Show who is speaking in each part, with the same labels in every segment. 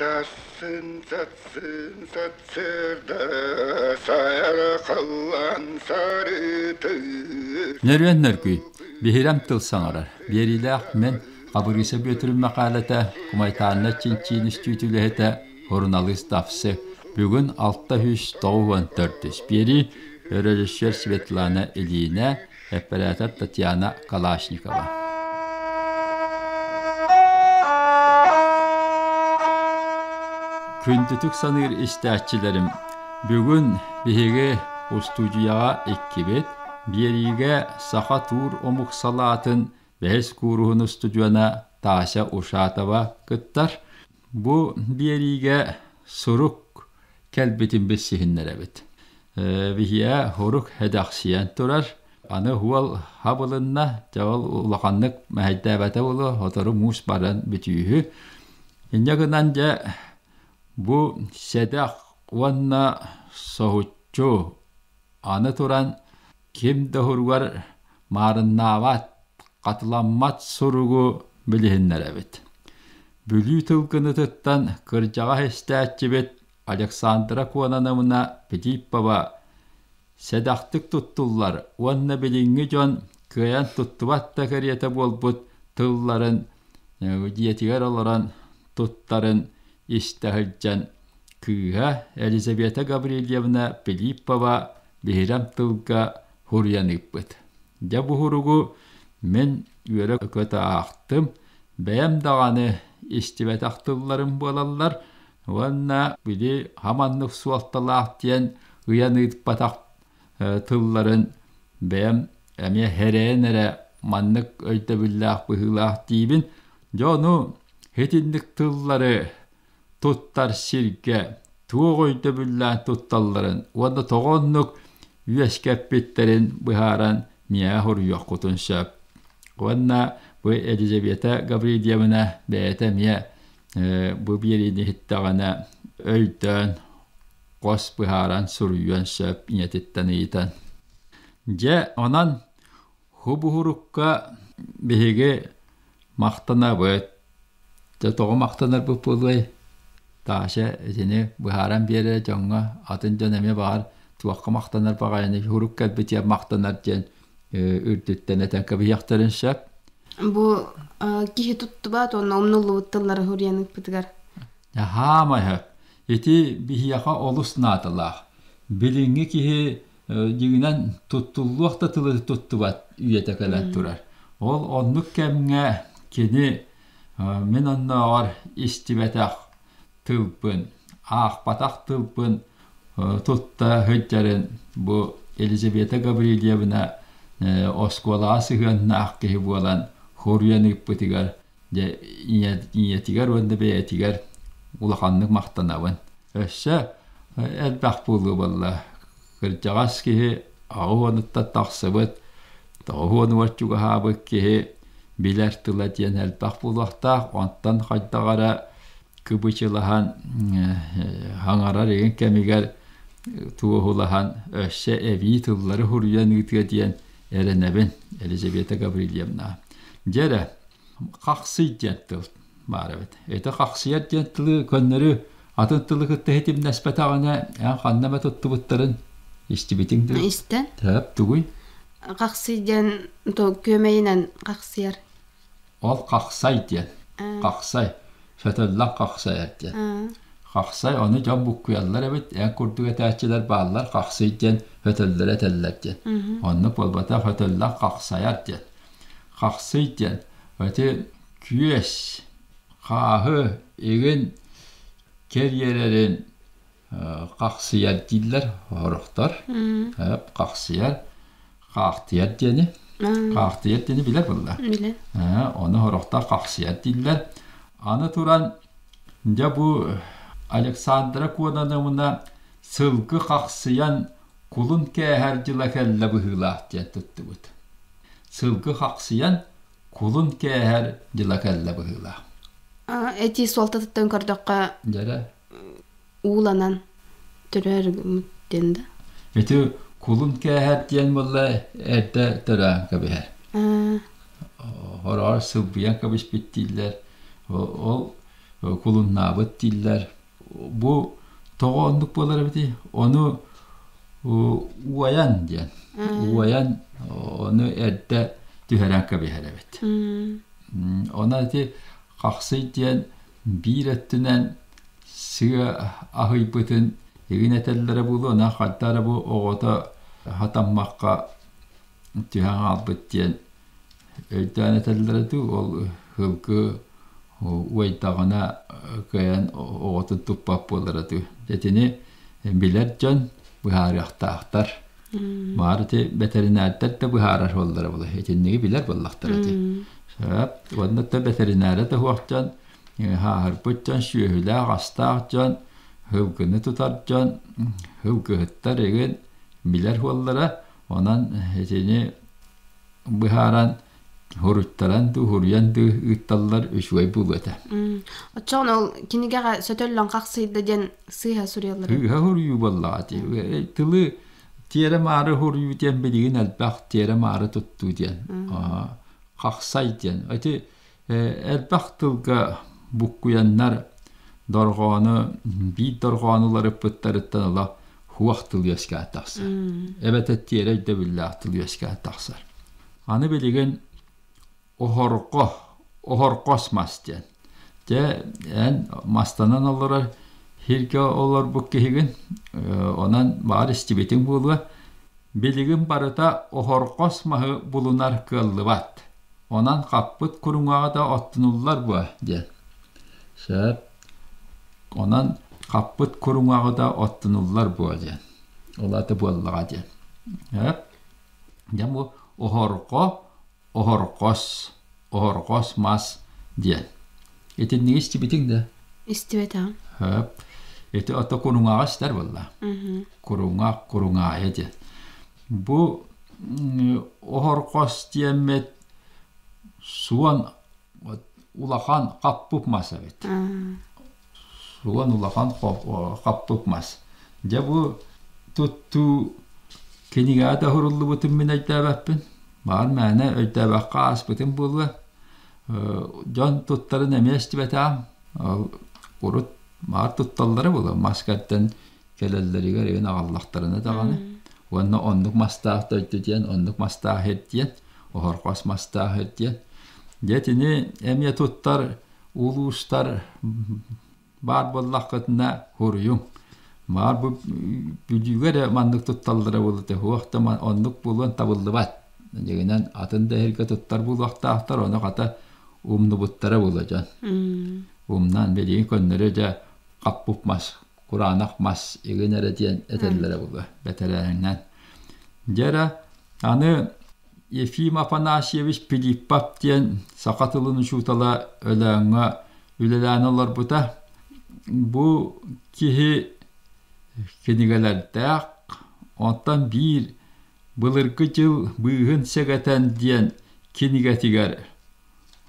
Speaker 1: Сарсын сарсын сарсыарда сайархаллан сарытыы
Speaker 2: Нөрүөн нөргүй, биһирэм тыл саҥарар, биэриилээх мин Хабырыыса Бүөтүрүм мэхээлэтэ, Кумайтаанна чинчиин үстүүт үлэһитэ, суруналыыс Тапсы. Бүгүн 694 биэрии, режиссер Светлана Ильина, эппэрээтэр Татьяна Калашникова. Күндүтүк саныыр истээччилэрим, бүгүн биһиги устуудьуйаҕа иккибит, биэриигэ саха туур омук салаатын бэһис кууруһун устудьуона Тася Ушатова кыттар. Бу биэриигэ сурук кэлбитин билсиһиннэрэбит. Биһиэ хурук эдэхсийэн турар. Аны уол хабылынна, дьэ ол улаханнык мэһэйдээбэтэ буолуо, сотору муус баран бүтүүһү. Инньэ гынан дьэ бу сэдэх уонна соһуччу аны туран ким да уһуругар маарыннаабат, хатыламмат суругу билиһиннэрэбит. Бүлүү тылгынытыттан кырдьаҕас истээччибит Александра Кононовна Филиппова сэдэхтик туттуллар уонна билиҥҥи дьон кыайан туттубат да кэриэтэ буолбут тылларын дьиэтигэр олорон туттарын истэ сылдьан кыыһа Елизавета Гаврильевна Филиппова биһирэм тылга суруйан ыыппыт. Дьэ бу суругу мин үөрэ-көтө аахтым, бэйэм даҕаны истибэтэх тылларым буолаллар уонна били хаманнык суолталаах диэн ыйан ыыппатах тылларын бэйэм эмиэ хэрэйэн эрэ маннык өйдөбүллээх быһыылаах диибин. Дьэ ону итинник тыллары туттар сиргэ туох өйдөбүллээн тутталларын уонна тоҕо оннук үөскэппиттэрин быһааран миэхэ суруйуоххутун сөп. Уонна бу Елизавета Гаврильевна бэйэтэ эмиэ бу биэриини иһиттэҕинэ өйдөөн хос быһааран суруйуон сөп ийэтиттэн ыйытан. Дьэ, онон хубуһурукка биһиги махтанабыт. Дьэ, тоҕо махтанарбыт буолуой? Таша итини быһааран биэрэрэ дьоҥҥо, атын дьон эмиэ баҕар туохха махтанар баҕайыный, сурук кэлбитигэр махтанар диэн үрдүттэн этэн кэбиһиэхтэрин сөп.
Speaker 3: Бу киһи туттубат уонна умнуллубут тыллары суруйан ыыппытыгар.
Speaker 2: Хаамай сөп. Ити биһиэхэ олус наадалаах. Билиҥҥи киһи дьиҥинэн туттуллуох да тылы туттубат үйэтэ кэлэн турар. Ол оннук кэмҥэ кини мин оннооҕор истибэтэх тылбын, аахпатах тылбын тутта сылдьарын бу Елизавета Гаврильевна оскуолаҕа сыһыаннаах киһи буолан хоруйан ыыппытыгар дьэ ийэтигэр уонна бэйэтигэр улаханнык махтанабын. Өссө элбэх буолуо буолла. Кырдьаҕас киһи 80-уттан тахсыбыт, 90-угар чугаһаабыт киһи билэр тыла диэн элбэх буолуохтаах. Онтон хайдах эрэ кыбычылаһан хаҥарар игин кэмигэр туоһулаһан өссө эбии тыллары суруйан ыытыа диэн эрэнэбин Елизавета Гаврильевна. Дьэ эрэ, хахсый диэн тыл баар эбит. Ити хахсыйар диэн тылы көннөрү атын тылы кытта ситимнэспэтэҕинэ эн ханна эмэ туттубуттарын истибитиҥ дуу?
Speaker 3: Истэн.
Speaker 2: Тэп тугуй?
Speaker 3: Хахсый диэн күөмэйинэн хахсыйар.
Speaker 2: Ол хахсай диэн. Хахсай. Сөтөллөх хахсайар диэн. Хахсай ону дьон буккуйаллар эбит, эн курдук этээччилэр бааллар, хахсый диэн хөтөллөрө этэллэр диэн. Оннук буолбатах хөтөллөх хахсайар диэн. Хахсый диэн ити күөс, хааһы, игин кэриэрэрин хахсыйар дииллэр сорохтор. Хахсыйар, хаахтыйар диэни. Хаахтыйар диэни билэр буолла.
Speaker 3: Билэр.
Speaker 2: Ону сорохтор хахсыйар дииллэр. Аны туран, дьэ бу Александра Кононовна сылгы хахсыйан кулун кээһэр дьыла кэллэ быһыылаах диэн туттубут. Сылгы хахсыйан кулун кээһэр дьыла кэллэ быһыылаах.
Speaker 3: Эти суолтатыттан көрдөххө,
Speaker 2: Дьэрэ.
Speaker 3: ууланан төрөөр диэн да.
Speaker 2: Ити кулун кээһэр диэн буолла эрдэ төрөөн кэбиһэр. Хороҕор сылбыйан кэбиспит дииллэр. Ол Кулуннаабыт дииллэр. Бу тоҕо оннук буолар эбитий? Ону уойан диэн. Уойан ону эрдэ түһэрэн кэбиһэр эбит. Онон ити хахсый диэн биир өттүнэн сыа аһыйбытын игин этэллэрэ буолуо, онон хайда эрэ бу оҕото хатаммакка түһэн хаалбыт диэн өйдөөн этэллэрэ дуу, ол һылгы уойдаҕына кыайан оҕотун туппат буолара дуу. Итини билэр дьон быһаарыахтаахтар. Баар ити бэтэринээрдэр да быһаарар буоллара буолуо. Итинниги билэр буоллахтара ити. Сөп. Уонна да бэтэринээрэ да суох дьон, хааһырбыт дьон, сүөһүлээх, астаах дьон, һылгыны тутар дьон, һылгыһыттар игин билэр буоллара. Онон итини быһааран хуруттаран дуу, хуруйан дуу ыытталлар үчүгэй буолуо этэ.
Speaker 3: Оччоҕуна ол кинигэҕэ сөтөллөн хахсыйда диэн сыыһа суруйаллар.
Speaker 2: Сыыһа суруйуу буоллаҕа дии. Тылы тиэрэ-маары суруйуу диэн билигин элбэх тиэрэ-маары туттуу диэн. Хахсай диэн. Ити элбэх тылга буккуйаннар дорҕоону биир дорҕоону уларыппыттарыттан ыла хуох тыл үөскээн тахсар. Эбэтэр тиэрэ өйдөбүллээх тыл үөскээн тахсар. Аны билигин оһорҕо, оһорҕос мас диэн. Дьэ, эн мастанан олорор сиргэ олорбут киһигин, онон баар истибитиҥ буолуо. Билигин барыта оһорҕос маһы булунар кыаллыбат. Онон хаппыт куруҥаҕа да оттунуллар буо диэн. Сөп. Онон хаппыт куруҥаҕы да оттунуллар буо диэн. Ол аата буоллаҕа диэн. Сөп. Дьэ бу оһорҕо, оһорҕос, оһорҕос мас диэн. Итинниги истибитиҥ да?
Speaker 3: Истибэтэҕим.
Speaker 2: Сөп. Ити ото куруҥаҕа истэр буолла. Куруҥах, куруҥаайа диэн. Бу оһорҕос диэммит суон улахан хаппыт мас эбит. Суон улахан хаппыт мас. Дьэ бу туттуу кинигэҕэ да уһуруллубутун мин өйдөөбөппүн. Баҕар мээнэ өйдөөбөххө ааспытым буолуо. Дьон туттарын эмиэ истибэтэҕим. Ол урут баар тутталлара буолуо. Мас кэрдэн кэлэллэригэр эҥин аҕаллахтарына даҕаны уонна оннук мастаах дойду диэн, оннук мастаах сир диэн, оһорхос мастаах сир диэн. Дьэ итини эмиэ туттар улуустар баар буоллаххытына хуруйуҥ. Баар бу бүлүүгэ эрэ маннык тутталлара буолуо суох да оннук буолуон табыллыбат. Дьиҥинэн атын да сиргэ туттар буолуохтаахтар, ону хата умнубуттара буолуо дьон. Умнан билигин көннөрү дьэ хаппыт мас кураанах мас игин эрэ диэн этэллэрэ буолуо бэтэрээҥҥэн. Дьэ эрэ аны Ефим Афанасьевич Филиппов диэн саха тылын учуутала Өлөөҥҥө үлэлээн олорбута. Бу киһи кинигэлэрдээх, онтон биир «Былыргы дьыл быыһын сэгэтэн» диэн кинигэтигэр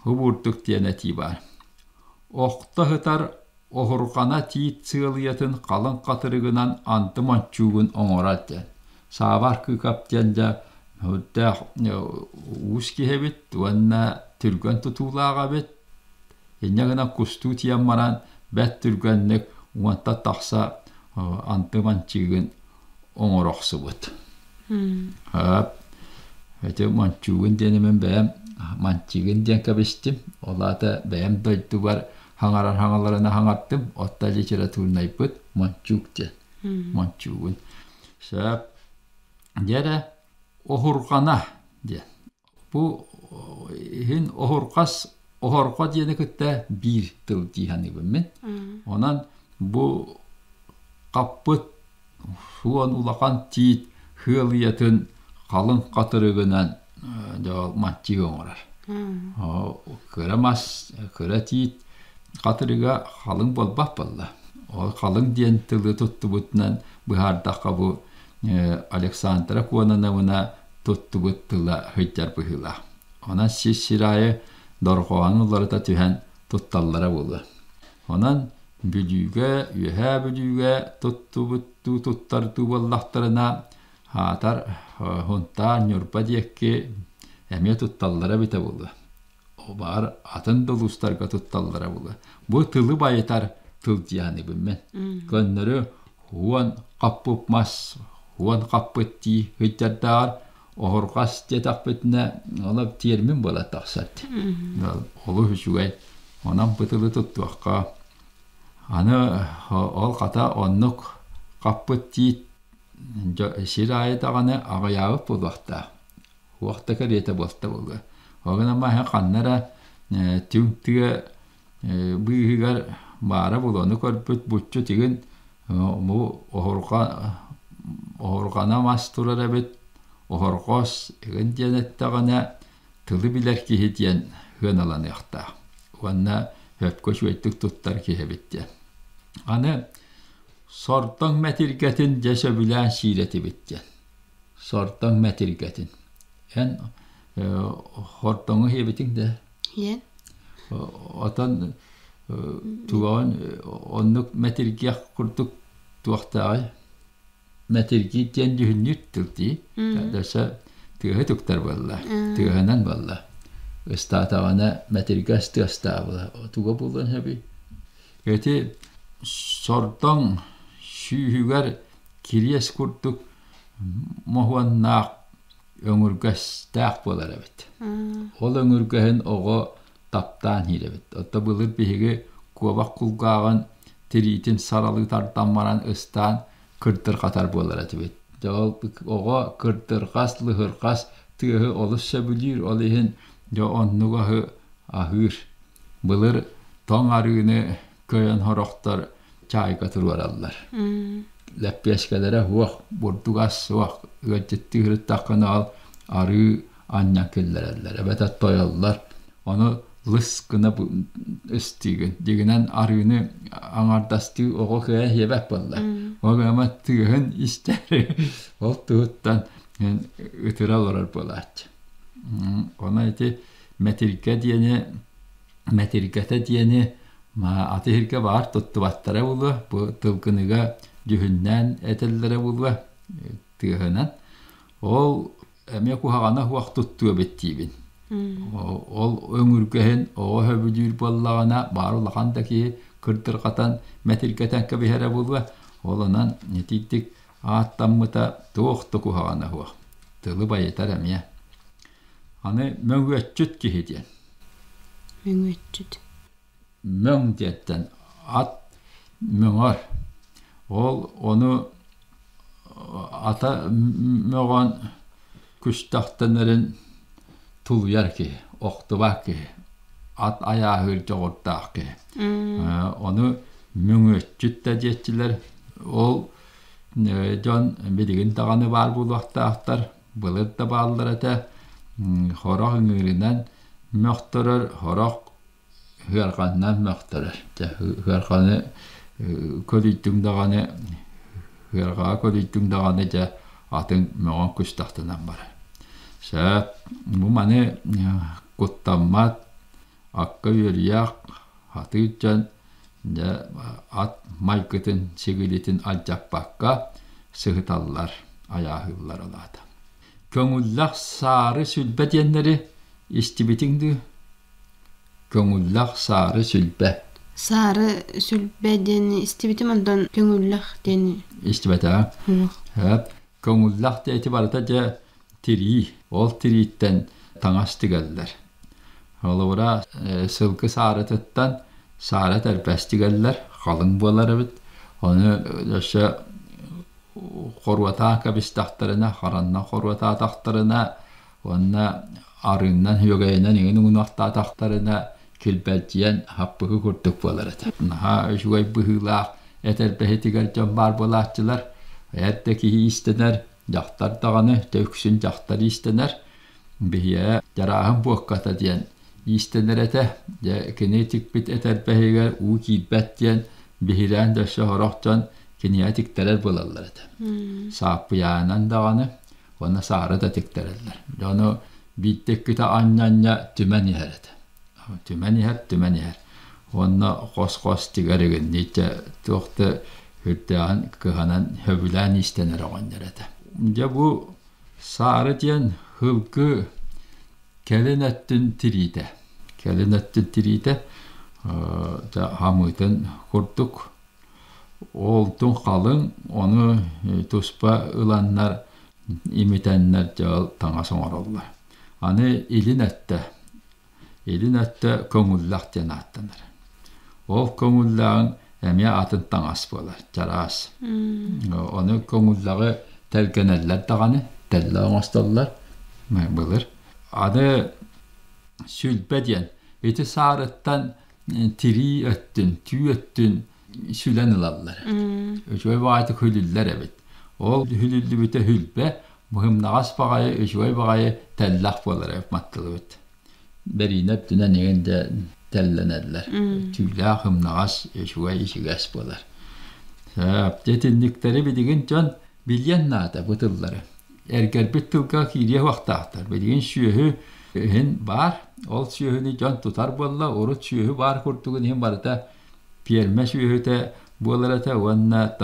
Speaker 2: хубурдук диэн этии баар. Охто сытар Оһурҕана тиит сыалыйатын халыҥ хатырыгынан анты мончуугун оҥорор диэн. Саабар Кыыкап диэн дьэ сүрдээх уус киһи эбит уонна түргэн тутуулаах эбит. Инньэ гынан кустуу тиийэн баран бэрт түргэнник уонтан тахса анты мончуугун оҥоро охсубут. Ити мончуугун диэни мин бэйэм манчыгын диэн кэбистим. Ол аата бэйэм дойдубар хаҥарар хаҥаларына хаҥаттым. Отто литературнайбыт мончуук диэн. Мончуугун. Сөп. Дьэ оһурҕана диэн. Бу иһин оһурҕас оһорҕо диэни кытта биир тыл дии саныыбын мин. Онон бу хаппыт суон улахан тиит хыалыйатын халыҥ хатырыгынан маччыы оҥорор. Кыра мас, кыра тиит хатырыга халыҥ буолбат буолла. Ол халыҥ диэн тылы туттубутунан быһаардахха бу Александра Кононовна туттубут тыла сылдьар быһыылаах. Онон сир-сир аайы дорҕоону уларыта түһэн тутталлара буолуо. Онон Бүлүүгэ, Үөһээ Бүлүүгэ туттубуттуу туттардыы буоллахтарына, аатар Һунтаар, Ньурба диэки эмиэ тутталлара эбитэ буолуо. Баар атын да улуустарга тутталлара буолуо. Бу тылы байытар тыл диэханыбын мен. Көннөрү уон хаппыт мас, уон хаппыт тии сылдьардааҕар оһурҕас диэтэхпитинэ, ол тиэрмин буола тахсар. Олус үчүгэй. Онон бу тылы туттуохха. Аны ол хата оннук хаппыт тиит сир аайы даҕаны аҕыйаабыт буолуохтаах. Уох да кэриэтэ буолта буолуо. Ол гынан баран ханна эрэ түҥ тыа быыһыгар баара буолуону көрбүт буччу тигин бу оһурҕа оһурҕана мас турар эбит оһорҕос игин диэн эттэҕинэ тылы билэр киһи диэн сыаналаныахтаах уонна сөпкө үчүгэйдик туттар киһи эбит диэн. Аны сордоҥ мэтиргэтин дьэ сөбүлээн сиир этибит диэн. Сордоҥ мэтиргэтин. Эн хордоҥу сиэбитиҥ да?
Speaker 3: Иэн.
Speaker 2: Отон туоҕун оннук мэтиргиэх курдук туохтааҕый? Мэтиргии диэн дьүһүннүүр тыл дии. Дөссө тыаһы туктар буолла. Тыаһынан буолла. Ыстаатаҕына мэтиргэс тыастаабыла. Туга буолуон сөбүй? Ити сордоҥ сүүһүгэр кириэс курдук моһуоннаах өҥүргэстээх буолар эбит. Ол өҥүргэһин оҕо таптаан иһэр эбит. Оттон былыр биһиги куобах кулгааҕын тириитин саралыы тардан баран ыстаан кырдырҕатар буолар этибит. Дьэ ол оҕо кырдырҕас, лыһырҕас тыаһы олус сөбүлүүр, ол иһин дьэ оннук аһы аһыыр. Былыр тоҥ арыыны көйөн сорохтор чаайга туруораллар. Лэппиэскэлэрэ суох, бурдук ас суох, ыалдьыттыы сырыттаххына ол арыы анньан киллэрэллэр, эбэтэр тойоллор. Ону лыс гына ыстыыгын. Дьиҥинэн арыыны аҥардастыы оҕо кыайа сиэбэт буолла. Ол гына тыаһын истэр, ол туһуттан ытыра олорор буолааччы. Онон ити мэтиргэ диэни мэтиргэтэ диэни аты иһиргэ баар туттубаттара буолуо, бу тылгыныга дьүһүннээн этэллэрэ буолуо тыаһынан. Ол эмиэ куһаҕана суох туттуо эбит диибин. Ол өҥүргэһин оҕо сөбүлүүр буоллаҕына, баар улахан да киһи кырдырҕатан, мэтиргэтэн кэбиһэрэ буолуо. Ол онон итиитик ааттаммыта туох да куһаҕана суох. Тылы байытар эмиэ. Аны мөҥүөччүт киһи диэн.
Speaker 3: Мөҥүөччүт.
Speaker 2: Мөҥ диэттэн ат мөҥөр. Ол ону ата мөҕөн күстэхтэнэрин тулуйар киһи, охтубат киһи, ат айааһыыр дьоҕурдаах киһи. Ону мөҥүөччүт да диэччилэр. Ол дьон билигин даҕаны баар буолуохтаахтар. Былыр да бааллар этэ, хорох ыҥыырынан мөхтөрөр, хорох ыарҕанынан мөхтөрөр. Дьэ ыарҕаны көлүйдүҥ даҕаны, ыарҕаҕа көлүйдүҥ даҕаны дьэ атын мөҕөн күстэхтэнэн барар. Сөп, бу маны куттаммат, акка үөрүйэх, хатыы дьон дьэ ат майгытын, сигилитин алдьаппакка сыһыталлар, айааһыыллар улаата. Көҥүллэх саары сүлбэ диэннэри истибитиҥ дуу? Көҥүллэх саары сүлбэ.
Speaker 3: Саары сүлбэ диэни истибитим, онтон көҥүллэх диэни
Speaker 2: Истибэтэҕэ. Сөп. Көҥүллэх диэти барыта дьэ тирии. Ол тирииттэн таҥас тигэллэр. Холобура, сылгы саарытыттан саара тэрбэс тигэллэр, халыҥ буолар эбит. Ону өссө хоруотаан кэбистэхтэринэ, харанна хоруотаатахтарына уонна арыыннан, үөгэйинэн иҥин уҥунуохтаатахтарына килбэлдьийэн хаппыһы курдук буолар этэ. Наһаа үчүгэй быһыылаах этэрбэһитигэр дьон баар буолааччылар. Эр да киһи иистэнэр, дьахтар даҕаны, үксүн дьахтар иистэнэр. Биһиэхэ дьарааһын буокката диэн иистэнэр этэ. Дьэ, кини тикпит этэрбэһигэр уу киирбэт диэн биһирээн да өссө сорох дьон киниэхэ тиктэрэр буолаллар этэ. Сааппыйаанан даҕаны уонна саары да тиктэрэллэр. Дьону биирдэ-иккитэ анньа-анньа түмэн иһэр этэ. Түмэн иһэр, түмэн иһэр. Уонна хос-хос тигэр игиннииччэ туох да үрдээҕин кыһанан сөбүлээн иистэнэр оҕонньор этэ. Дьэ бу Саары диэн һылгы кэлин өттүн тириитэ. Кэлин өттүн тириитэ хамыытын курдук. Олтун халыҥ, ону туспа ыланнар имитэннэр дьэ таҥас оҥороллор. Аны илин өттө. Илин өттө көҥүллэх диэн ааттанар. Ол көҥүллэҕиҥ эмиэ атын таҥас буолар, чараас. Ону көҥүллэҕи тэлгэнэллэр даҕаны, тэллэ оҥостоллор былыр. Аны сүлбэ диэн ити саарыттан тирии өттүн, түү өттүн сүлэн ылаллар. Үчүгэй баҕайытык хүлүллэр эбит. Ол хүлүллүбүтэ хүлбэ, быһымнаҕас баҕайы, үчүгэй баҕайы тэллэх буолар эбит маттылыбыт. Бэриинэ өттүнэн иҥин дэ тэллэнэллэр. Түүлээх ымнаҕас, үчүгэй ичигэс буолар. Итинниктэри билигин дьон билиэн наада бу тыллары. Эргэрбит тылга киириэ уохтаахтар. Билигин сүөһү иһин баар, ол сүөһүнү дьон тутар буолла, урут сүөһү баар курдугун иһин барыта пиэрмэ сүөһүтэ буолар этэ уонна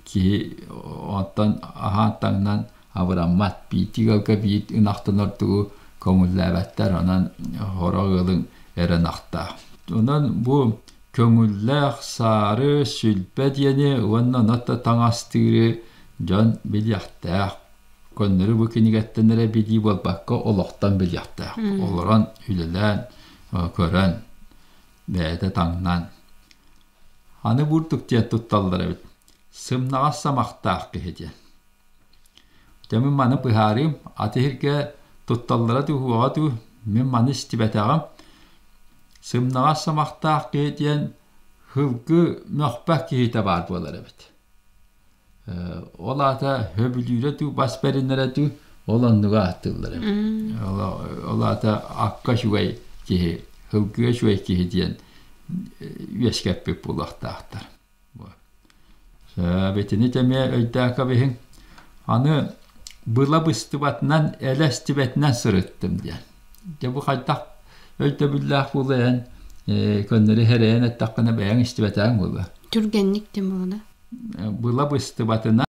Speaker 2: киһи онтон аһаан таҥнан абыраммат. Биирдии ыалга биир ынахтан ордугу көҥүллээбэттэр, онон сорох ыалыҥ эрэ ынахтаах. Онон бу көҥүллээх саары, сүлбэ диэни уонна онно таҥастыыры дьон билиэхтээх. Көннөрү бу кинигэттэн эрэ билии буолбакка, олохтон билиэхтээх. Олорон, үлэлээн, көрөн, бэйэтэ таҥнан. Аны бурдук диэн тутталлар эбит. Сымнаҕас самахтаах киһи диэн. Дьэ мин маны быһаарыым, аты иһиргэ тутталлара дуу, уоҕа дуу, мин маны истибэтэҕим. Сымнаҕас самахтаах киһи диэн һылгы мөхпөх киһитэ баар буолар эбит. Ол аата сөбүлүүрэ дуу, бас бэринэрэ дуу, ол оннуга ааттыыллар эбит. Ол аата акка үчүгэй киһи, һылгыга үчүгэй киһи диэн үөскэппит буолуохтаахтар. Итини эмиэ өйдөөкөбүһүҥ. Аны была быстыбатынан, элэ эстибэтинэн сырыттым диэн. Дьэ бу хайдах өйдөбүллээх буолуо эн көннөрү эрэйэн эттэххинэ бэйэҥ истибэтэҕиҥ буолуо.
Speaker 3: Түргэнник диэн буолла.
Speaker 2: Была быстыбатынан.